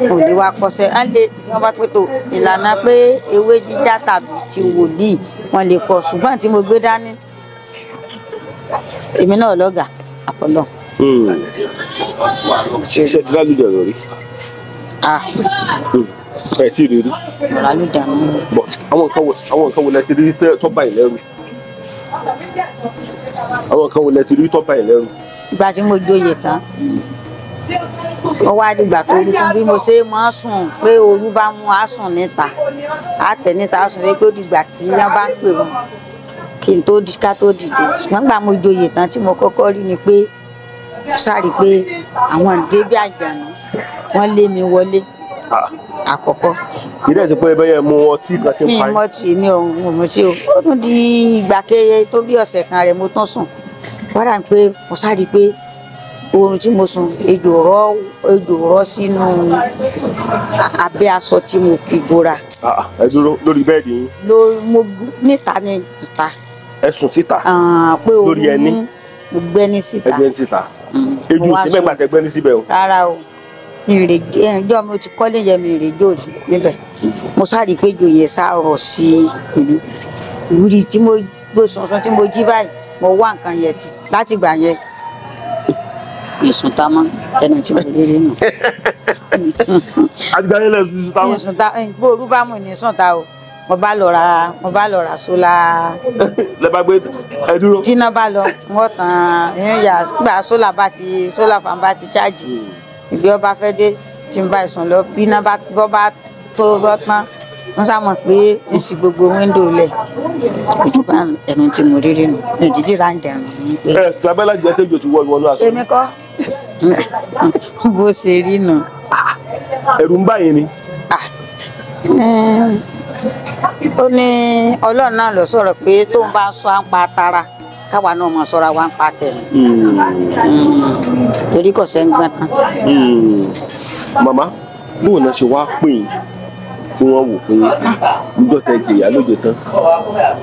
[SPEAKER 2] Kò lè wá kọ́ṣẹ́, á lè wọ́n bá pé tó ìlànà pé ewé jíjá tàbí ti wòlíì wọ́n lè kọ́, ṣùgbọ́n tí mo gbé dání èmi náà lọ́gàá àfọlọ́.
[SPEAKER 1] Ṣiṣẹ́ ti lálùjọ lórí? Ẹ tí ì rí rí.
[SPEAKER 2] Lálùjọ mi.
[SPEAKER 1] But àwọn nǹkan wo lẹ ti rí tó bá yín lẹ́rù? Àwọn nǹkan wo lẹ ti rí tó bá yín lẹ́rù?
[SPEAKER 2] Ìgbà tí mo joyè tán, ó wá dìgbà tó rú fún bí mo ṣe máa sùn, pé ooru bá mú a sùn níta, a tẹ̀ níta a sùn lé, pé ó dìgbà tí wọ́n bá ń pè wọ́n kí n tó ká tó dìde. Ṣùgbọ́n ìgbà mo joyè tán tí mo kọ́kọ́ rí ni pé sáré pé àwọn ìdè bí àjànú wọ́n lé mi wọlé àkọ́kọ́.
[SPEAKER 1] Kì í dẹ̀ ṣe pé ẹbẹ́ yẹn mu ọtí kan tí ń pa
[SPEAKER 2] yín. Mi mọ tí mi ò mú tí o. Ó tún di ìgbà kéye tó bí ọ̀sẹ̀ kan rẹ̀ mo tún sùn. Wọ́n dà pé mo sáré pé oorun tí mo sùn ejò rọ́ sínú abẹ́ aṣọ tí mo fi bora.
[SPEAKER 1] Ẹ dúró lórí bẹ́ẹ̀dì yín.
[SPEAKER 2] Mo níta ni ìta.
[SPEAKER 1] Ẹ sùn síta.
[SPEAKER 2] Pé oorun
[SPEAKER 1] lórí ẹní.
[SPEAKER 2] Mo gbẹ́ni síta.
[SPEAKER 1] Ẹgbẹ́ni síta. Ejò sí mẹ́gbà tẹ gbẹ́ni síbẹ̀ o.
[SPEAKER 2] Rárá o. Ìjọ mi ti kọ́lé yẹn mi ìrèjò níbẹ̀. Mo sáré pé jò yẹn sá rọ̀ sí ìlú. Ìwúrí tí mo gbé sọ̀sọ̀ tí mo jí báyìí, mo wá nǹkan yẹn tì láti gbà yẹn. Mi sùn ta mọ́ ẹnu tí mo rí rí nù.
[SPEAKER 1] Àtìgbà yẹn lẹ sùn ta mọ́.
[SPEAKER 2] Mi sùn ta, bó orú bá mú ní sùn ta o. Mo bá lọ ra sólà.
[SPEAKER 1] Lẹ bá gbé ẹ dúró.
[SPEAKER 2] Tíná bá lọ, wọ́n tàn ìyá gbà sólà bá ti sólà fan bá ti chájì. Ìbí ọba fẹ́ dé tí n bá ìsùn lọ bí iná bá bọ́ bá tó bọ́ tán. Wọ́n sá mọ̀ pé èsì gbogbo wíńdò lẹ̀. Ojú bá ẹnu tí mo rí rí nù. Mi ò dídí ra ń jẹun ní pé.
[SPEAKER 1] Ẹ sábẹ́lá jẹ́ tẹ́jọ́ ti wọ ìwọ̀nú aṣọ.
[SPEAKER 2] Èmi kọ́. Bó ṣe rí nù.
[SPEAKER 1] Ẹ̀rù ń bà yín ni.
[SPEAKER 2] Ó ní Ọlọ́run náà lọ sọ̀rọ̀ pé tóun bá ń sọ à ń pa tara káwa náà mọ̀ sọ́ra wa ń pa tẹ̀lé. Torí kò sẹ́ ń gbọ́n tán.
[SPEAKER 1] Màmá, bóun náà ṣe wá pè yín tí wọ́n wò pé níjọ́ tẹ jẹ̀yà lóde tán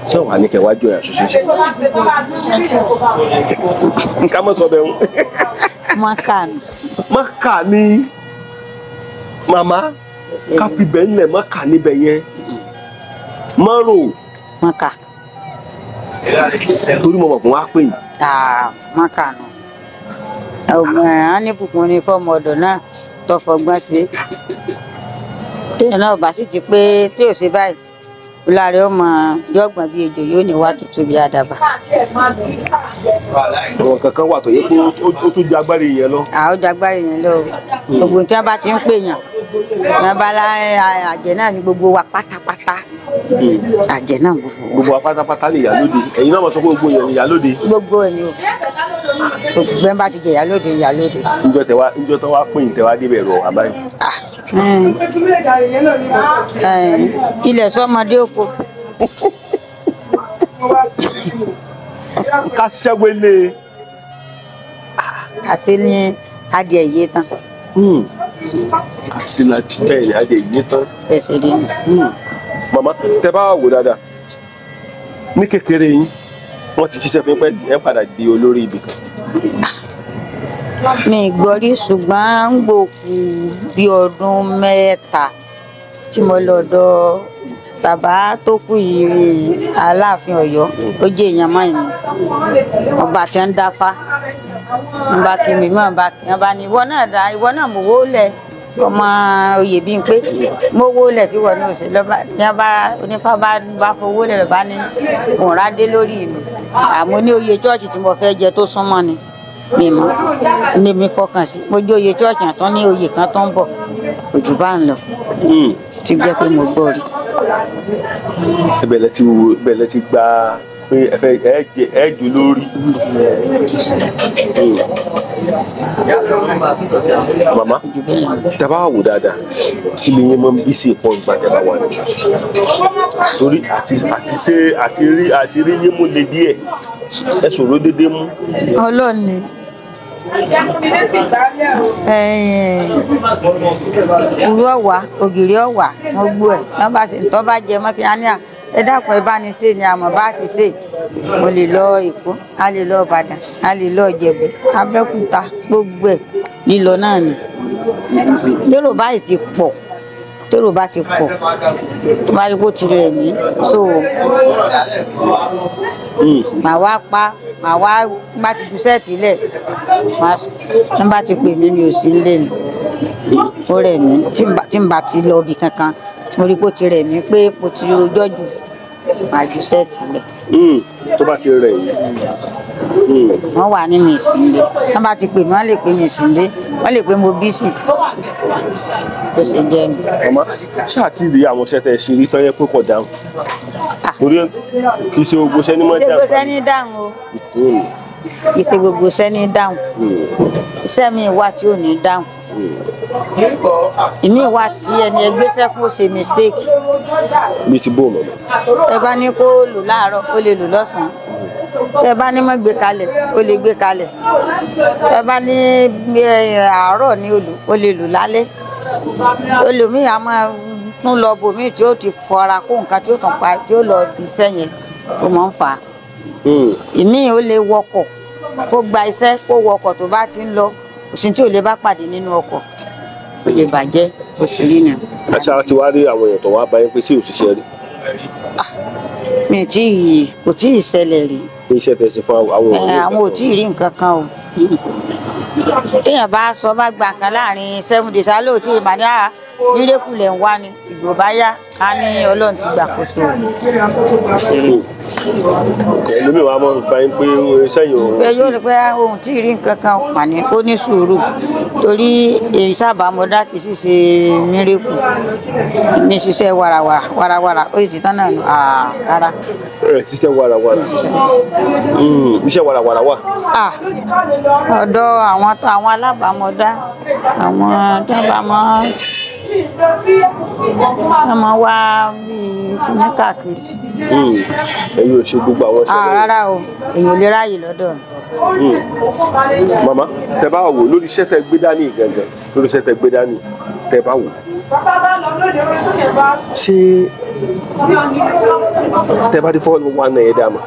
[SPEAKER 1] ṣé wàá ní kẹwàá jọyà ṣoṣo ṣe. Ká mọ̀ sọ bẹ́ẹ̀ ń.
[SPEAKER 2] Mọ́kà ni.
[SPEAKER 1] Mọ́kà ni màmá ká fi bẹ́ẹ̀ ńlẹ̀ mọ́kà níbẹ̀ yẹn mọ́rò.
[SPEAKER 2] Mọ́kà.
[SPEAKER 1] Torí mo mọ̀ pé wọ́n á pè yín.
[SPEAKER 2] Mọ́kà nù. Ọ̀gbọ̀n á ní bùkún ní fọ́ọ̀mù ọ̀dọ̀ náà tó fọgbọ́n sí. Téèyàn náà bá sì ti pé tí ò ṣe báyìí láàrin ọmọ yọgbọn bíi ejò yóò ní wá tútù bíi àdàbà.
[SPEAKER 1] Àwọn kankan wà tó yẹ pé ó tún ju agbára yẹn lọ.
[SPEAKER 2] Àwọn ju agbára yẹn lọ gbogbo tí wọn bá ti ń pè yàn wọn bá lá àjẹ́ náà ní gbogbo wa pátápátá. Àjẹ́ náà gbogbo wa.
[SPEAKER 1] Gbogbo wa pátápátá ni ìyálóde. Ẹ̀yin náà mọ̀ sọ pé gbogbo yẹn ni ìyálóde.
[SPEAKER 2] Gbogbo ẹ̀yin o. Gbogbo ẹ̀ bá ti jẹ ìyálóde ìyálóde.
[SPEAKER 1] Ǹjọ́ tẹ wá pè yín tẹ wá débẹ̀ rọ̀ wá báyìí.
[SPEAKER 2] Ilẹ̀ sọmọdé oko.
[SPEAKER 1] Ká ṣẹ́wélé.
[SPEAKER 2] Kàṣe ní adìẹ yé tán.
[SPEAKER 1] Kàṣe la bẹ́ẹ̀ ni adìẹ yé tán.
[SPEAKER 2] Ẹsẹ̀ rí ni.
[SPEAKER 1] Màmá tẹ bá wò dáadáa ní kékeré yín wọ́n ti ṣiṣẹ́ fún yín pé ẹ padà di olórí ibì kan.
[SPEAKER 2] Mi gbọ́ rí ṣùgbọ́n ń gbòkú bí ọdún mẹ́ta tí mo lọ dọ̀ bàbá tó kú yìí Aláàfin Ọ̀yọ́ ó jẹ́ èèyàn mọ́yìn ọba tí ń dáfá ń bá kí mi mọ́ bá kí wọ́n bá ní ìwọ náà dá ìwọ náà mò wó lẹ̀ ọmọ oyè bíi pé mo wó lẹ̀ kí wọ́n ní òsè lọ́ba ní wọ́n bá onífá bá fowó lẹ̀ lọ́ba ní òǹrà dé lórí mi àmọ́ ní oyè chọ́ọ̀chì tí mo fẹ́ jẹ tó súnmọ́ ni mi mọ ní mi fọkàn sí mo jó oyè chọ́ọ̀chì àtọ́ ní oyè kan tó ń bọ̀ òjò bá ń lọ tí jẹ́ pé mo gbọ́ rí.
[SPEAKER 1] Ibẹ̀ lẹ ti gba pé ẹ fẹ́ ẹ jù lórí. Màmá tẹ bá wò dáadáa kí ni yín máa ń bí sí ìpọ́n ìgbà tẹ bá wà ní. Torí àti rí yín mú le díẹ̀ ẹ sọ̀rọ̀ déédéé mú.
[SPEAKER 2] Ọlọ́run ni ìrú ọ̀wà ògìrì ọ̀wà mo gbọ́ ẹ̀ nọ́mbà sí tó bá jẹ mọ́fí á ní à ẹ dákun ẹ bá ní ṣe ni àmọ́ bá ti ṣe mo lè lọ Èkó a lè lọ Ìbàdàn a lè lọ Ìjẹ̀bú Abẹ́òkúta gbogbo ẹ̀ lílọ náà ni tèrò báyìí ti pọ̀ tèrò bá ti pọ̀ tó bá rí kó ti rẹ̀ mí so màá wá pa màá wá bá ti ju sẹ́ẹ̀tì lẹ̀ tí n bá ti pè mí mi ò sí nílé ni ó rẹ̀ mí tí n bá ti lọ ibì kankan tí mo rí pé ó ti rẹ̀ mí pé mo ti rojọ́ jù màá ju sẹ́ẹ̀tì lẹ̀.
[SPEAKER 1] Tó bá ti rẹ̀ yìí.
[SPEAKER 2] Wọ́n wà ní mi sí nílé tí wọ́n bá ti pè mí wọ́n lè pè mí sí nílé wọ́n lè pè mo bísì bó ṣe jẹ́ mi.
[SPEAKER 1] Màmá ṣáà ti rí àwọn iṣẹ́ tẹ́ ẹ ṣe rí tán yẹ pé kò dáhùn. Torí kì í ṣe gbogbo iṣẹ́ ní mọ́
[SPEAKER 2] dáhùn. Kì í ṣe gbogbo iṣẹ́ ní dáhùn o. Kì í ṣe gbogbo iṣẹ́ ní dáhùn. Iṣẹ́ mi wà tí ò ní dáhùn. Ìmí wà tí ẹni ẹgbẹ́sẹ̀ fún ṣe mistake.
[SPEAKER 1] Bí ti bó mọ̀mọ́.
[SPEAKER 2] Tẹ bá ní kó lò láàárọ̀ ó lè lò lọ́sàn-án. Tẹ bá ní mọ́ gbé kalẹ̀ ó lè gbé kalẹ̀. Tẹ bá ní àárọ̀ ní olù ó lè lò lálẹ́. Olùmíì á máa tún lọ bòmíì tí ó ti fọra kó nǹkan tí ó tún pa tí ó lọ iṣẹ́ yẹn ó máa ń fà á. Ìmíì ó lè wọkọ̀ kó gba iṣẹ́ kó wọkọ̀ tó bá ti ń lọ òsì tí ò lè bá pàdé nínú ọkọ̀. Ó lè bàjẹ́ bó ṣe rí nù.
[SPEAKER 1] Àti ara ti wá rí àwọn èèyàn tó wá bá yín pé sí òṣìṣẹ́ rí?
[SPEAKER 2] Mi tí kò tí ì ṣẹlẹ̀ rí.
[SPEAKER 1] Pé iṣẹ́ tẹ̀ sí fún àwọn
[SPEAKER 2] òní. Àwọn ò tí ì rí nǹkan kan o. Téèyàn bá sọ bá gba nǹkan láàrin 7 days alóòtú ìmọ̀ ní mírèkù lẹ̀ ń wá ni ìgbò bá yá á ní Ọlọ́run ti gbàkóso.
[SPEAKER 1] Ẹlòmíì wàá mọ̀ bá yín pé sẹ́yìn òun.
[SPEAKER 2] Pé yóò ní pé ohun tí ì rí nǹkan kan mà ní kó ní sùúrù torí èyí sábà mo dá kì í sì ṣe mírèkù mi ṣiṣẹ́ warawara warawara ó sì ti tán náà nù rárá.
[SPEAKER 1] Ẹ ṣiṣẹ́ warawara. Iṣẹ́ warawara wà.
[SPEAKER 2] Ọ̀dọ̀ àwọn alábàámọ̀dá àwọn tó bá mọ́ wọ́n máa wá bíi ní káàkiri.
[SPEAKER 1] Ẹ̀yin ò ṣe gbogbo àwọn iṣẹ́ bẹ́ẹ̀.
[SPEAKER 2] Rárá o, èyàn ò lè ráàyè lọ́dọ̀ mi.
[SPEAKER 1] Màmá, tẹ bá wò lórí iṣẹ́ tẹ gbé dání gangan, lórí iṣẹ́ tẹ gbé dání, tẹ bá wò. Ṣé tẹ bá dé 419 yẹn dá mọ̀?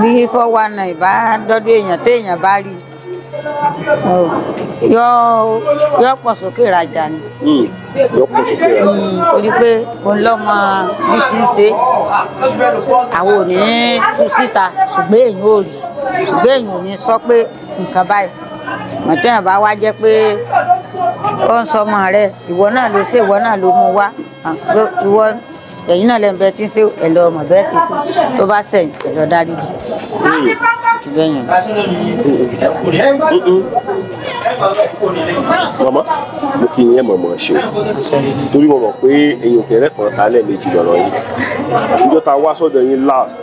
[SPEAKER 2] Bí 419 bá dọ́dọ̀ èèyàn téèyàn bá rí yọ pọ̀ sókè rajà ni.
[SPEAKER 1] Yọ pọ̀ sókè rajà.
[SPEAKER 2] Torí pé òun lọ́mọ bí ti ń ṣe àwọn ò ní tú síta ṣùgbọ́n èèyàn ò rí ṣùgbọ́n èèyàn ò ní sọ pé nǹkan báyìí mọ̀tẹ́yìn bá wá jẹ́ pé ó ń sọmọ rẹ ìwọ náà ló ṣe ìwọ náà ló mú wá ìwọ ẹ̀yin náà lẹ́nu bẹ́ẹ̀ tí ń ṣe ẹ̀ lọ mọ̀ bẹ́ẹ̀ sì kú tó bá sẹ̀yìn ẹ̀ lọ dáríjì.
[SPEAKER 1] Màmá, mo kí yín mọ̀mọ́ ṣe o torí mo mọ̀ pé èyàn kì í rẹ́fọ̀n ta lẹ́ẹ̀mejì lọ́rọ̀ yìí. Níjọ́ ta wá sọ́dọ̀ yín last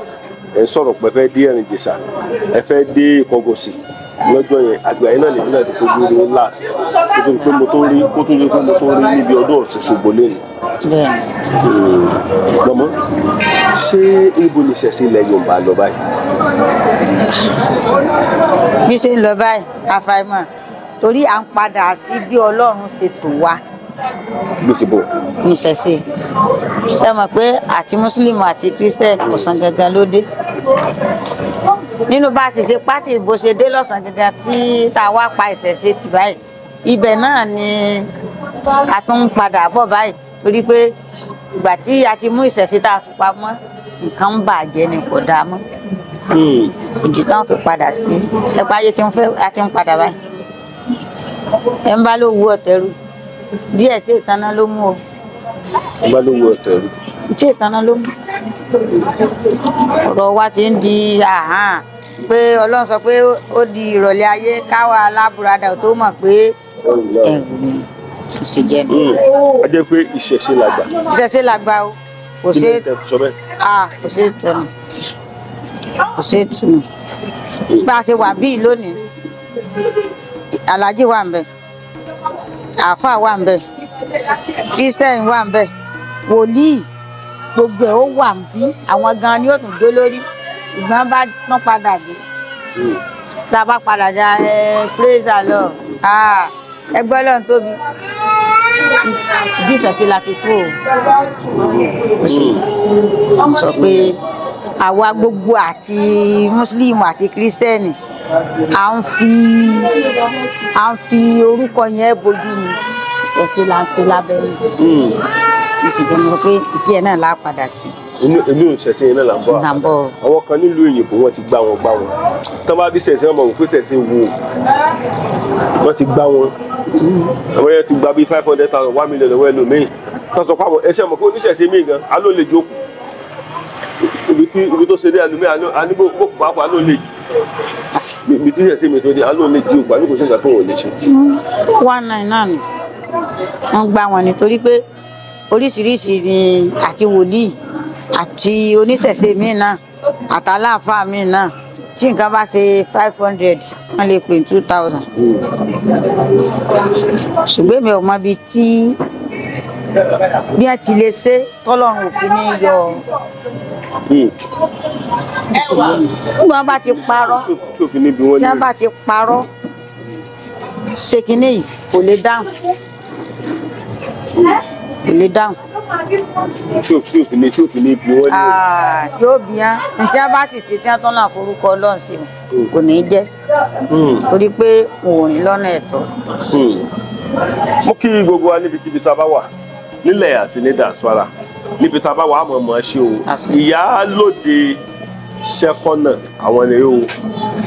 [SPEAKER 1] ẹ̀ ń sọ̀rọ̀ pé ẹ fẹ́ dé Ẹ̀rìn Ìjẹ̀ṣà ẹ fẹ́ dé Ìkọgòsì lọ́jọ́ yẹn àtìgbà yẹn náà lèmi náà ti fojú rí last kó tó di pé mo tó rí kó tó di pé mo tó rí níbi ọdún Ọ̀ṣun Òṣogbo lẹ́nu. Màmá, ṣé ibo ni ìṣẹ̀ṣe ilẹ̀ Yorùbá lọ báyìí?
[SPEAKER 2] Bí ṣe ń lọ báyìí àfàìmọ̀ torí à ń padà sí bí Ọlọ́run ṣe tò wá.
[SPEAKER 1] Bí ṣe bọ̀.
[SPEAKER 2] Ìṣẹ̀ṣe ṣe mọ̀ pé àti mùsùlùmí àti kírísítẹ́nì ọ̀sán gangan ló dé. Nínú bá a ṣe ṣe pátì bó ṣe dé lọ́sàn gangan tí tá a wá pa ìṣẹ̀ṣe tì báyìí ibẹ̀ náà ni a tún ń padà bọ̀ báyìí torí pé ìgbà tí a ti mú ìṣẹ̀ṣe tá a fi pamọ́ nǹkan ń bàjẹ́ ni kò dáa mọ́. Ìdí táwọn fi padà sí ẹ̀pá ayé tí ń fẹ́ a ti ń padà báyìí. Ẹ̀ ń bá ló wú ọ̀tẹ̀rù díẹ̀ tí ìtaná ló mú o.
[SPEAKER 1] Ẹ̀ ń bá ló wú ọ̀tẹ̀rù.
[SPEAKER 2] Tí ìtaná ló mú. Ọ̀rọ̀ wa ti ń di àhán pé Ọlọ́run sọ pé ó di ìrọ̀lẹ́ ayé káwa alábùradà tó mọ̀ pé ẹ̀rù ni kò ṣe jẹ́ mi.
[SPEAKER 1] A jẹ́ pé ìṣẹ̀ṣe làgbà.
[SPEAKER 2] Ìṣẹ̀ṣe làgbà o. Kò ṣe kò ṣe tọ̀nù kò ṣe tùnú. Bá a ṣe wà bíi lónìí, Alhaji wà ń bẹ̀, àáfàá wà ń bẹ̀, Christian wà ń bẹ̀, wòlíì gbogbo ẹ̀ ó wà ń bí àwọn gan ni ó tún dé lórí ìgbọ́n bá tún padà dé. Tá a bá padà dá ẹ praise the Lord ẹgbẹ́ Ọlọ́run tóbi ìdí ìṣẹ̀ṣe la ti kú o. Kò sí sọ pé àwa gbogbo àti mùsùlùmí àti kírísítẹ́nì à ń fi orúkọ yẹn bojú ni ìṣẹ̀ṣe là ń fi lábẹ́ ni. Mo sì jẹ́ mọ̀ pé ìdí ẹ̀ náà la padà sí.
[SPEAKER 1] Inú ìṣẹ̀ṣe yẹn náà là ń bọ̀. Àwọn kan nílùú òyìnbó wọ́n ti gbá wọn tán bá bí ṣẹ̀ṣẹ̀ wọn mọ̀ wò pé ṣẹ̀ṣẹ̀ wò wọ́n ti gbá wọn. Àwọn yẹn ti gba bíi 500,000 1 million lọ́wọ́ ẹlòmíì tán sọ pé àwọn ẹṣẹ́ mọ̀ pé oníṣẹ̀ṣe míì gan aló lè jókòó ibi tó ṣe dé ẹlòmíì anígbò pàápàá aló lè jù ibi tí ìṣẹ̀ṣe mi tó dé aló lè ju òkú àbí kò sí nǹkan tó wọ́n lè ṣe.
[SPEAKER 2] 19 náà ni wọ́n gbá wọn nítorí pé oríṣiríṣi ni àti wòlíì àti oníṣẹ̀ṣe míì náà àtàláàfáà míì náà tí nǹkan bá ṣe 500 wọ́n lè pè 2000. Ṣùgbọ́n mi ò mọ ibi tí bí wọ́n ti lè ṣe tọ́lọ́run òfin ní yọ. Tí wọ́n bá ti parọ́ tí wọ́n bá ti parọ́ ṣe kinní yìí kò lè dáhùn kò lè dáhùn.
[SPEAKER 1] Tí òfin ní bí wọ́n lé.
[SPEAKER 2] Yóò bí yán ní tí wọ́n bá sì ṣe tí wọ́n tán náà forúkọ Ọlọ́run sí i kò ní í jẹ́ torí pé òun ò rìn lọ́nà ẹ̀tọ́.
[SPEAKER 1] Mo kí gbogbo wa níbikíbi tá a bá wà nílẹ̀ àti ní diaspora, níbi tá a bá wà á mọ̀ mọ̀ ṣe o. Ìyálóde Ṣẹ́kọ́nà àwọn ènìyàn o,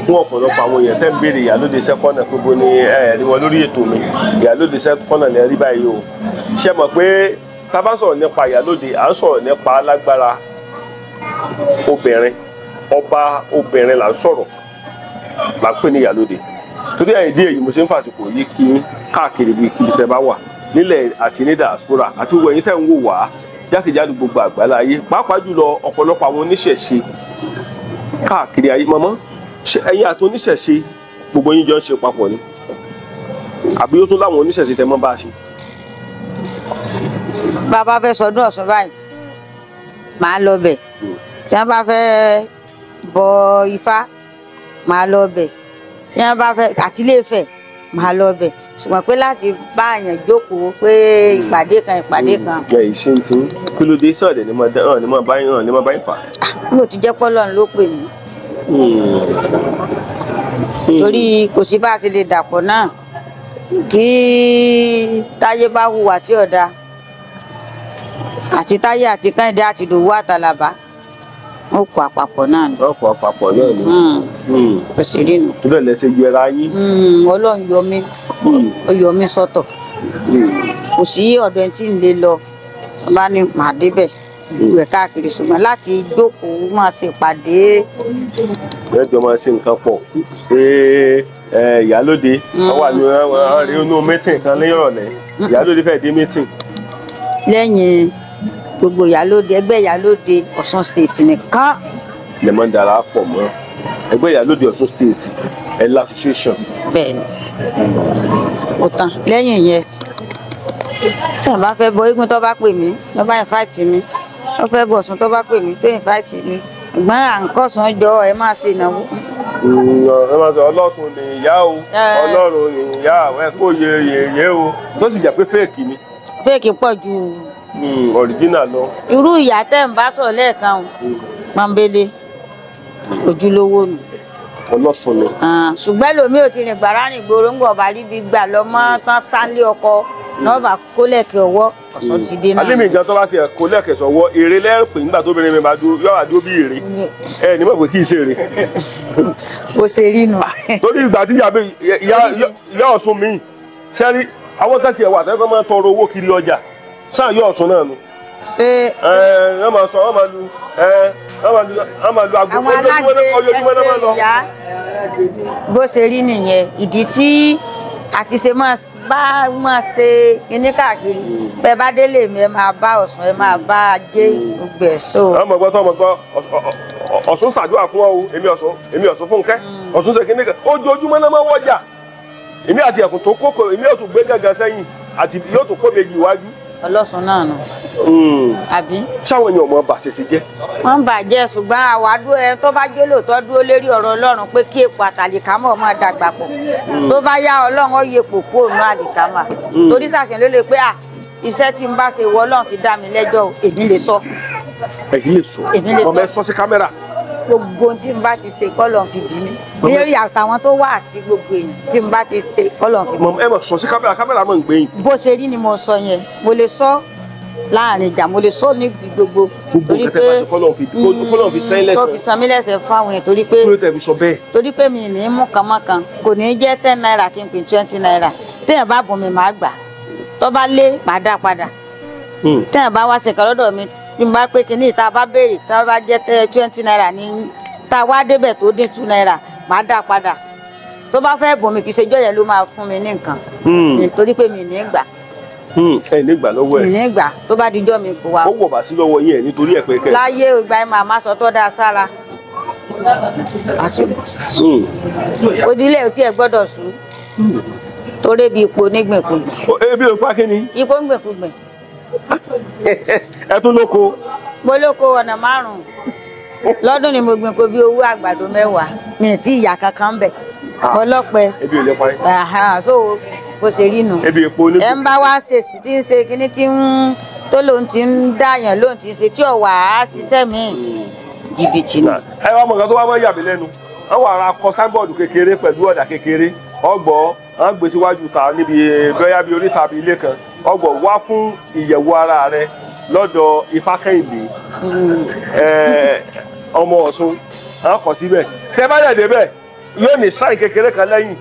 [SPEAKER 1] fún ọ̀pọ̀lọpọ̀ àwọn èèyàn tẹ́ ń béèrè Ìyálóde Ṣẹ́kọ́nà gbogbo ni ẹ rí wọn lórí ètò mi. Ìyálóde Ṣẹ́kọ́nà lè rí báyìí o. Ṣé mọ̀ pé tá a bá sọ̀rọ̀ nípa Ìyálóde, à ń sọ̀rọ̀ nípa alágbára obìnrin, ọba obìnrin là ń sọ̀rọ̀, là ń pè ní Ìyálóde. Torí ẹ̀yìn díẹ̀ yìí mo ṣe ń fàsìkò yìí kí káàkiri ibi kíbi tẹ́ bá wà nílẹ̀ àti ní diaspora àti gbogbo ẹ̀yin tẹ́ ń wò wá jákèjádò gbogbo àgbáláyé ayé, pàápàá jùlọ ọ̀pọ̀lọpọ̀ àwọn oníṣẹ̀ṣe káàkiri ayé. Mọ́mọ́, ẹ̀yin àti oníṣẹ̀ṣe gbogbo yín jọ ń ṣe papọ̀ ni, àbí ó tún láwọn oníṣẹ̀ṣe tẹ́ mọ́ bá a ṣe?
[SPEAKER 2] Bàbá fẹ́ sọdún Ọ̀ṣun báyìí, màá lọ bẹ̀. Tí wọ́n bá fẹ́ bọ Ifá, màá lọ bẹ̀. Tí wọ́n bá fẹ́ àti Ilé-Ifẹ̀, màá lọ bẹ̀. Ṣùgbọ́n pé láti bá àyàn jókòó pé ìpàdé kan ìpàdé kan.
[SPEAKER 1] Ẹ ṣe ń tí kí ló dé sọ̀dẹ̀ ní mo bá yín ní mo bá yín fà.
[SPEAKER 2] Mo ti jẹ́ pọ́lọ́run ló pè mí. Torí kò sí bá a ṣe lè dàpọ̀ náà kí Táyé bá hùwà tí ò dáa, àti Táyé àti Kẹ́hìndé àti Ìdòwú àtàlàbá ó kó àpapọ̀ náà ni.
[SPEAKER 1] Ó kó àpapọ̀ náà ni.
[SPEAKER 2] Kò sí rí nu.
[SPEAKER 1] Tó bẹ́ẹ̀ lẹ́sẹ̀ yẹra yín.
[SPEAKER 2] Ọlọ́run yọ mí, ó yọ mí sọ́tọ̀. Kò sí ọ̀dọ̀ ẹni tí ń lè lọ bá ní màá débẹ̀ ìwẹ̀ káàkiri, ṣùgbọ́n láti jókòó máa ṣe ìpàdé.
[SPEAKER 1] Ẹjọ́ máa ṣe nǹkan pọ̀ pé Ìyálóde wọ́n wà ní ọ̀rẹ́ inú mítìn kan ní ìrọ̀lẹ́, Ìyálóde fẹ́ẹ́ dé mítìn.
[SPEAKER 2] Lẹ́yìn gbogbo Ìyálóde, ẹgbẹ́ Ìyálóde Ọ̀ṣun State nìkan.
[SPEAKER 1] Lè máa ń dara pọ̀ mọ́ ẹgbẹ́ Ìyálóde Ọ̀ṣun State ẹ̀la association.
[SPEAKER 2] Bẹ́ẹ̀ni, ó tán. Lẹ́yìn yẹn tí wọ́n bá fẹ́ bọ eégún tó bá pè mí, tó bá invite mi, tó fẹ́ bọ Ọ̀ṣun tó bá pè mí, tó invite mi, ṣùgbọ́n à ń kọ̀sán jọ ẹ máa ṣe ìnáwó.
[SPEAKER 1] Ẹ máa sọ Ọlọ́sùn ni ìyá o, Ọlọ́run ni ìyá ẹ kó yẹ yẹ o, tó sì jẹ́ pé fẹ́ẹ̀kì ni.
[SPEAKER 2] Fẹ́ẹ̀kì pọ̀ ju
[SPEAKER 1] original lọ.
[SPEAKER 2] Irú ìyá tẹ́ ń bá sọ lẹ́ẹ̀kan o, pọ́nbélé ojúlówó nù.
[SPEAKER 1] Ọlọ́sùn ni.
[SPEAKER 2] Ṣùgbọ́n lómi ò ti rìn gbàrà rìn gbòòrò ń gbọ̀ bá rí bí gbà lọ mọ́ tán sálé ọkọ náà bá kó lẹ́kẹ̀ ọwọ́, Ọ̀ṣun ti dé náà.
[SPEAKER 1] Alẹ́ mi gan tó bá ti kó lẹ́kẹ̀ sọ̀wọ́ èrè lẹ́rìpẹ̀ nígbà tó bẹ̀rẹ̀ mi bá dúró yóò wá dúró bí èrè ẹ ní mọ̀ pé kì í ṣe èrè.
[SPEAKER 2] Bó ṣe rí nù.
[SPEAKER 1] Torí ìgbà tí ìyá Ọ̀ṣun mi sẹ́rí àwọn kan tiẹ̀ wà tẹ́kọ̀ máa ń tọrọ owó kiri ọjà sáà yọ Ọ̀ṣun náà nù.
[SPEAKER 2] Ṣé
[SPEAKER 1] ẹ máa sọ ẹ máa lu ẹ máa lu aago ojoojúmọ́ náà máa lọ.
[SPEAKER 2] Bó ṣe rí nìyẹn, ìdí tí àti ṣe máa bá máa ṣe kíní káàkiri, bẹ́ẹ̀ bá délé mi ẹ máa bá Ọ̀ṣun, ẹ máa bá Ajé gbogbo ẹ̀ so.
[SPEAKER 1] Ọmọ gbọ́ tó ọmọ gbọ́ Ọ̀ṣun ṣàdúrà fún ọ o, èmi Ọ̀ṣun, èmi Ọ̀ṣun Fúnkẹ́, Ọ̀ṣun ṣe kíní kan ojoojúmọ́ náà máa wọ́jà. Èmi àti ẹ̀kùn tó kókò èmi yóò tún gbé gángan sẹ́yìn àti yóò tún kó méjì iwájú.
[SPEAKER 2] Ọlọ́sùn náà nù. Àbí.
[SPEAKER 1] Sáwọn èèyàn ọmọ bàṣẹṣe jẹ́.
[SPEAKER 2] Wọ́n ń bàjẹ́, ṣùgbọ́n àwa dúró ẹ tó bá jẹ́ lóòótọ́ dúró lérí ọ̀rọ̀ Ọlọ́run pé kí èpò àtàlìkámọ̀ máa dàgbà pọ̀. Tó bá yá Ọlọ́run ó yẹ èpò kúrò ní àlìkámà. Torí sàṣẹ ló lè pé à iṣẹ́ tí ń bá ṣe wọ Ọlọ́run fi dá mi lẹ́jọ́, èmi lè sọ.
[SPEAKER 1] Èyí lè sọ. Ọmọ ẹ sọ sí kámẹ́rà.
[SPEAKER 2] Gbogbo tí n bá ti ṣe kọ́lọ̀ fi bí mi. Lérí àtàwọn tó wà àti gbogbo èèyàn tí n bá ti ṣe kọ́lọ̀ fi bí mi.
[SPEAKER 1] Ẹ mọ̀ sọ sí kámẹ́rà, kámẹ́rà mọ̀ ń gbé yín.
[SPEAKER 2] Bó ṣe rí ni mo sọ yẹn, mo lè sọ láàrin ìjà, mo lè sọ níbi gbogbo.
[SPEAKER 1] Gbogbo nǹkan tẹ́ bá ṣe kọ́lọ̀ fi sẹ́yìn lẹ́sẹ̀.
[SPEAKER 2] Tó fi san mí lẹ́sẹ̀ fáwọn èèyàn torí pé.
[SPEAKER 1] Kí ló tẹ̀ fi sọ bẹ́ẹ̀?
[SPEAKER 2] Torí pé mi ní mú kan mọ́ kan, kò ní jẹ́ 10 naira kí n pín 20 naira. Téèyàn bá bùn mi màá gbà, tó bá lé màá dá padà. Téèyàn bá wá ṣèkà lọ́dọ̀ mi, bí n bá pé kinní tá a bá béèrè tá a bá jẹ́ 20 naira ní tá a wá débẹ̀ tó dín 2 naira màá dá padà. Tó bá fẹ́ bùn mi kì í ṣe jọ́ yẹn ló máa fún mi ní nǹkan. Torí pé mi ní gbà.
[SPEAKER 1] Ẹ ní gbà lọ́wọ́ ẹ.
[SPEAKER 2] Mi ní gbà tó bá dijọ́ mi kò wá.
[SPEAKER 1] Ó wọ̀ bá sí lọ́wọ́ yín ẹ̀ nítorí ẹ̀ pé kẹ́.
[SPEAKER 2] Láyé ìgbà yẹn màmá sọ tó dáa sára. Òdìlẹ̀ ò tiẹ̀ gbọ́dọ̀ sùn. Torí bí ipò onígbìnkùgbìn.
[SPEAKER 1] Ebi ò pa kí ni?
[SPEAKER 2] Ipò onígbìnkùgbìn.
[SPEAKER 1] Ẹ tún lóko.
[SPEAKER 2] Mo lóko ọ̀nà 5 lọ́dún ni mo gbìn kó bí owó àgbàdo 10 mi tí ìyá kankan bẹ̀ ọlọ́pẹ.
[SPEAKER 1] Ebi ò lè pa yín.
[SPEAKER 2] So bó ṣe rí nu.
[SPEAKER 1] Ebi epo onígbìn.
[SPEAKER 2] Ẹ ń bá wá ṣe sí tí ń ṣe kíní tí ń tó lóun ti ń dáyàn lóun ti ń ṣe tí ò wà á ṣiṣẹ́ míì, jìbìtì ni.
[SPEAKER 1] Ẹ wá mọ nǹkan tó wá mọ yà mí lẹ́nu, wọ́n wà ra kọ sáńbọ̀dù kékeré pẹ̀lú ọ̀dà kékeré, ọgbọ́ wọ́n gbé síwájú ta níbi bóyá bí oríta bí ilé kan, ọgbọ́ wá fún ìyẹ̀wò ara rẹ lọ́dọ̀ Ifákẹ́hìndé ọmọ Ọ̀ṣun, wọ́n kọ síbẹ̀. Tẹ́ bá dẹ̀ débẹ̀ yóò ní shrine kékeré kan lẹ́yìn,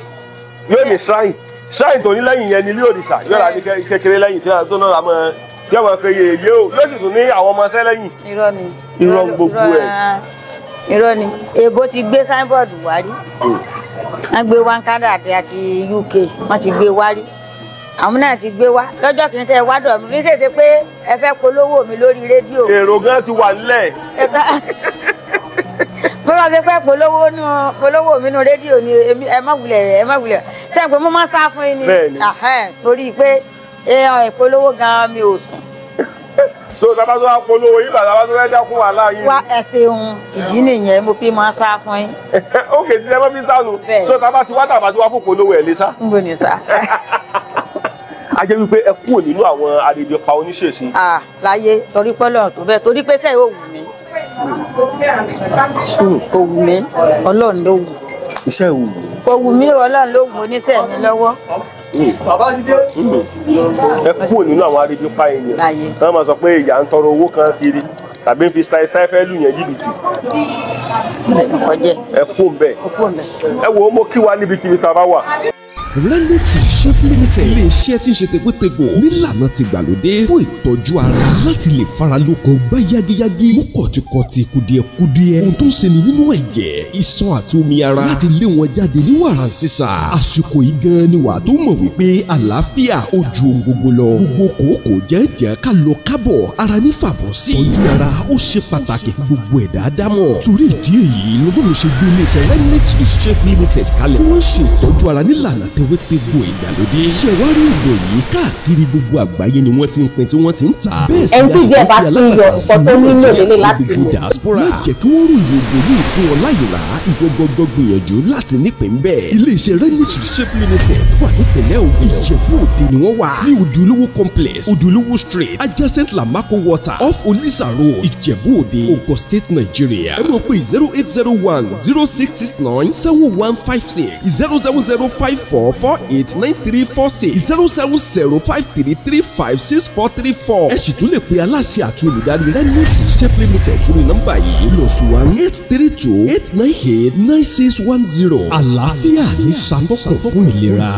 [SPEAKER 1] yóò ní shrine tó ní lẹ́yìn yẹn ní ilé òrìṣà, yóò rà ní kékeré lẹ́yìn tó náà mọ tí wọ́n pe yèyé o, yóò sì tún ní àwọn ọmọọṣẹ́ lẹ́yìn.
[SPEAKER 2] Irọ́ ni.
[SPEAKER 1] Irọ́ gbogbo ẹ̀.
[SPEAKER 2] Irọ́ ni. Èbó ti gbé signboard wá rí, wọ́n gbé wá Canada àti UK, wọ́n ti gbé wá rí, àwọn náà ti gbé wá lọ́jọ́ kìíní tẹ́ ẹ wá dọ̀ mí ní ṣèṣe pé ẹ fẹ́ polówó mi lórí rédíò.
[SPEAKER 1] Èrò gan ti wà nílẹ̀.
[SPEAKER 2] Bó bá ṣe pẹ́ polówó mi nú rédíò ni ẹ má wulẹ̀, ẹ má wulẹ̀ sẹ́yìn pé mo máa sá fún yín ni torí pé ìpolówó gan mi ò sùn.
[SPEAKER 1] So tábà tó wá polówó yín bàtà tó fẹ́ dákún wàhálà yín.
[SPEAKER 2] Wá ẹ ṣeun, ìdí nìyẹn mo fi máa sá fún yín.
[SPEAKER 1] Ok, tí ẹ bá fi sá nù. So tábà tí wá tàbá tí wá fún polówó ẹ lè sá.
[SPEAKER 2] N bò ní sá.
[SPEAKER 1] A jẹ́ wípé ẹ kúrò nínú àwọn arìnrìnpa oníṣẹ̀ṣe.
[SPEAKER 2] Láyé, torí pọ́lọ̀ tó bẹ́ẹ̀, torí pé sẹ́yìn ò wù mí. Kò wù mí, Ọlọ́run ló wù.
[SPEAKER 1] Iṣẹ́ ò wù mí.
[SPEAKER 2] Kò wù mí, Ọlọ́run ló wù oníṣẹ́ mi lọ́wọ́.
[SPEAKER 1] Ẹ kúrò nínú àwọn arìnrìnpa ènìyàn. Wọ́n máa sọ pé ìyá ń tọrọ owó kan kiri tàbí ń fi style style fẹ́ lù yẹn jìbìtì. Ẹ kú ń bẹ̀. Ẹ wo, mo kí wa níbikíbi tá a bá wà.
[SPEAKER 4] Renix Shop Limited, ilé-iṣẹ́ tí ń ṣe tegbótegbò nílànà tìgbàlódé fún ìtọ́jú ara láti lè fara lókun gbá yágíyágí, mú kọ̀tíkọ̀tì kùdìẹ̀kudiẹ, ohun tó ń ṣe ni nínú ẹ̀jẹ̀, iṣan àti omi ara láti lé wọn jáde ní wàrà sísà. Àsìkò yìí gan ni wà tó mọ̀ wípé àlàáfíà ó ju ohun gbogbo lọ. Gbogbo kòókòó jẹ́jẹ́ ká lọ kábọ̀ ara ní fàbọ̀ sí. Ìtọ́jú ara ó ṣe pàtàkì fún gbogbo ẹ̀dá dámọ̀. Torí ìdí èyí lọ́dún ṣe gbé iléeṣẹ́ Renix Shop Limited kalẹ̀ tí wọ́n ṣe ìtọ́jú ara nílànà tewétegbò ìgbàlódé. Ṣé wàá rí ògùn yìí káàkiri gbogbo àgbáyé ni wọ́n ti ń pín tí wọ́n ti ń tà. Bẹ́ẹ̀ sì
[SPEAKER 5] Ẹni tí ìjẹ́ bá ti ń yọ nǹkan tó nílò lélẹ̀ láti lò.
[SPEAKER 4] Diaspora. Má jẹ́ kí wọ́n ròyìn ògùn yìí fún ọ láyò rà, ìwọ gbọ́gbọ́ gbìyànjú láti nípìn bẹ́ẹ̀. Iléeṣẹ́ Renix Shop Limited wà nípìnlẹ̀ Ògùn. Ìjẹ̀bú Òde ni wọ́n wà. Ní Odùolówó Complex, Odùolówó Street, adjacent Lamako Water, off Olisa Road, Ìjẹ̀bú Òde, Ogun State, Nigeria. Ẹ mọ̀ pé 080106697 156, 07054489346, 07053356434. Ẹ sì tún lè pe aláṣẹ àti olùdarí Renix Shop Limited sórí nọ́mbà yìí +18328989610. Àlàáfíà ní ṣàtọ́kùn fún ìlera.